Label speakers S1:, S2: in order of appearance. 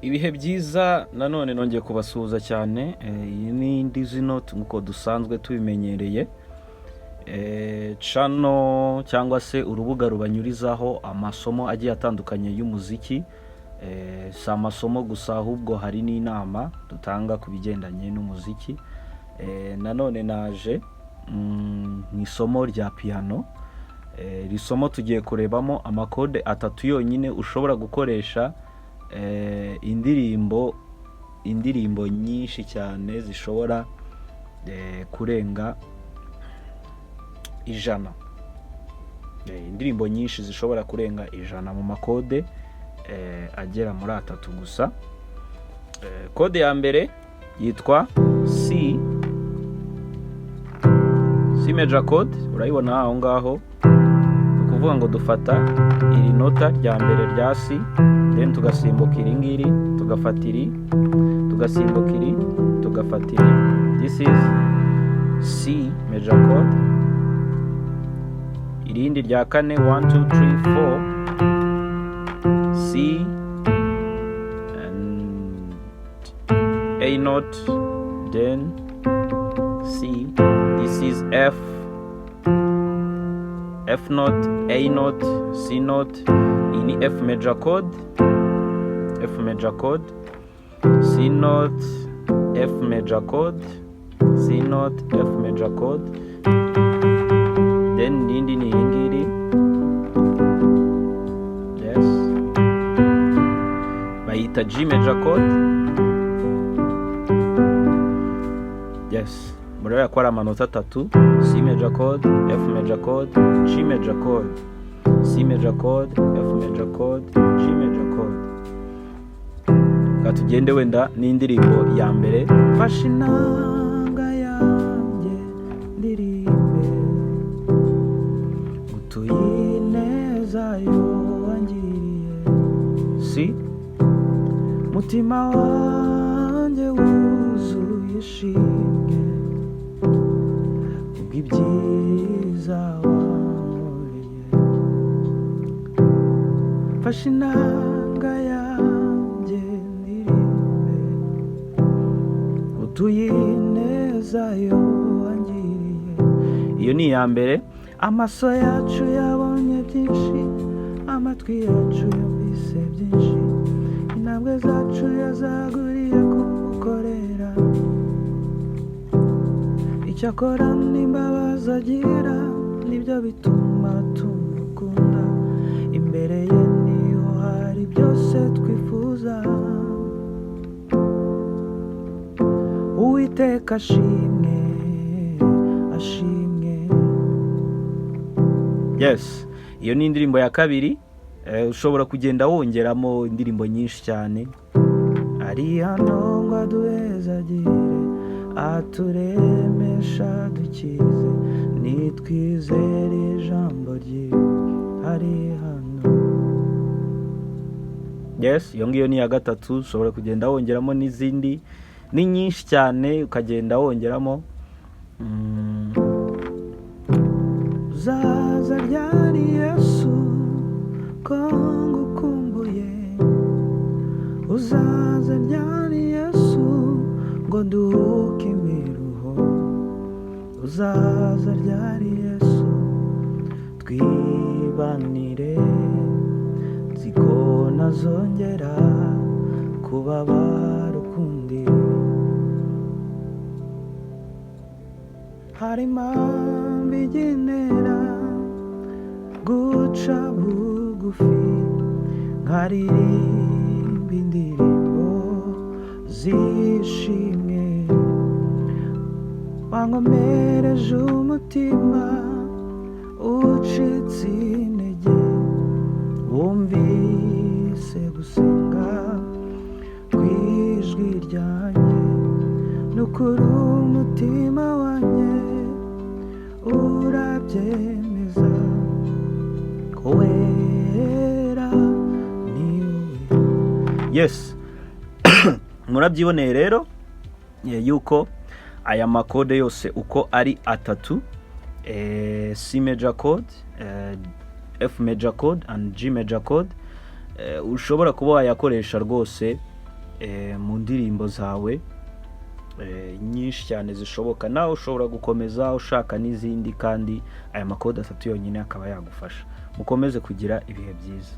S1: Ibihe byiza, nanone nongeye kubasuhuza cyane. Iyi ni Dizzy Note nk'uko dusanzwe tubimenyereye, channel cyangwa se urubuga rubanyurizaho amasomo agiye atandukanye y'umuziki. Si amasomo gusa, ahubwo hari n'inama dutanga ku bigendanye n'umuziki. Nanone naje mu isomo rya piano. Iri somo tugiye kurebamo amakode atatu yonyine ushobora gukoresha indirimbo nyinshi cyane zishobora kurenga 100. Indirimbo nyinshi zishobora kurenga 100 mu makode agera muri atatu gusa. Kode ya mbere yitwa C, C major chord. Urayibona aho ngaho. Ni ukuvuga ngo dufata iri nota rya mbere rya C, then tugasimbuka iri ngiri, tugafata iri, tugasimbuka iri, tugafata iri. This is C major chord. Irindi rya kane, 1 2 3 4, C and A note, then C. This is F, F note, A note, C note. Iyi ni F major chord, F major chord, C note, F major chord, C note, F major chord. Then irindi ni iri ngiri, yes, bayita G major chord. Yes, murabona ko ari amanota atatu: C major chord, F major chord, G major chord, C major chord, F major chord, G major chord. Reka tugende wenda n'indirimbo ya mbere. Fashe inanga yanjye ndirimbe, utuye ineza yo wangiriye. Si mutima wanjye wuzuye ishimwe kubw'ibyiza wankoreye. Fashe inanga yanjye ndirimbe, utuye ineza yo wangiriye. Iyo ni iya mbere. Amaso yacu yabonye byinshi, amatwi yacu yumvise byinshi, intambwe zacu yazaguriye kumukorera. Icyakora n'imbabazi agira nibyo bituma tumukunda. Imbere ye niho hari byose twifuza. Uwiteka ashimwe, ashimwe. Yes, iyo ni indirimbo ya kabiri. Ushobora kugenda wongeramo indirimbo nyinshi cyane. Ari hano ngo aduhezagire, aturemesha, dukize, nitwizere ijambo ryiwe. Ari hano. Yes, iyo ngiyo ni iya gatatu. Ushobora kugenda wongeramo n'izindi, ni nyinshi cyane, ukagenda wongeramo. Uzaza ryari Yesu, ko ngukumbuye? Uzaza ryari Yesu, ngo nduhuke imiruho? Uzaza ryari Yesu, twibanire? Nzi ko ntazongera kubabara ukundi. Hari impamvu igenera guca bugufi, nkaririmba indirimbo zishimwe. Wankomereje umutima ucitse intege, wumvise gusenga kw'ijwi ryanjye. Nukuri umutima wanjye urabyemeza ko wera ni wowe. Yes, murabyiboneye rero yuko aya makode yose uko ari atatu, C major chord, F major chord and G major chord, ushobora kuba wayakoresha rwose. mu ndirimbo zawe nyinshi cyane zishoboka. Nawe ushobora gukomeza ushaka n'izindi, kandi aya ma chord atatu yonyine akaba yagufasha. Mukomeze kugira ibihe byiza.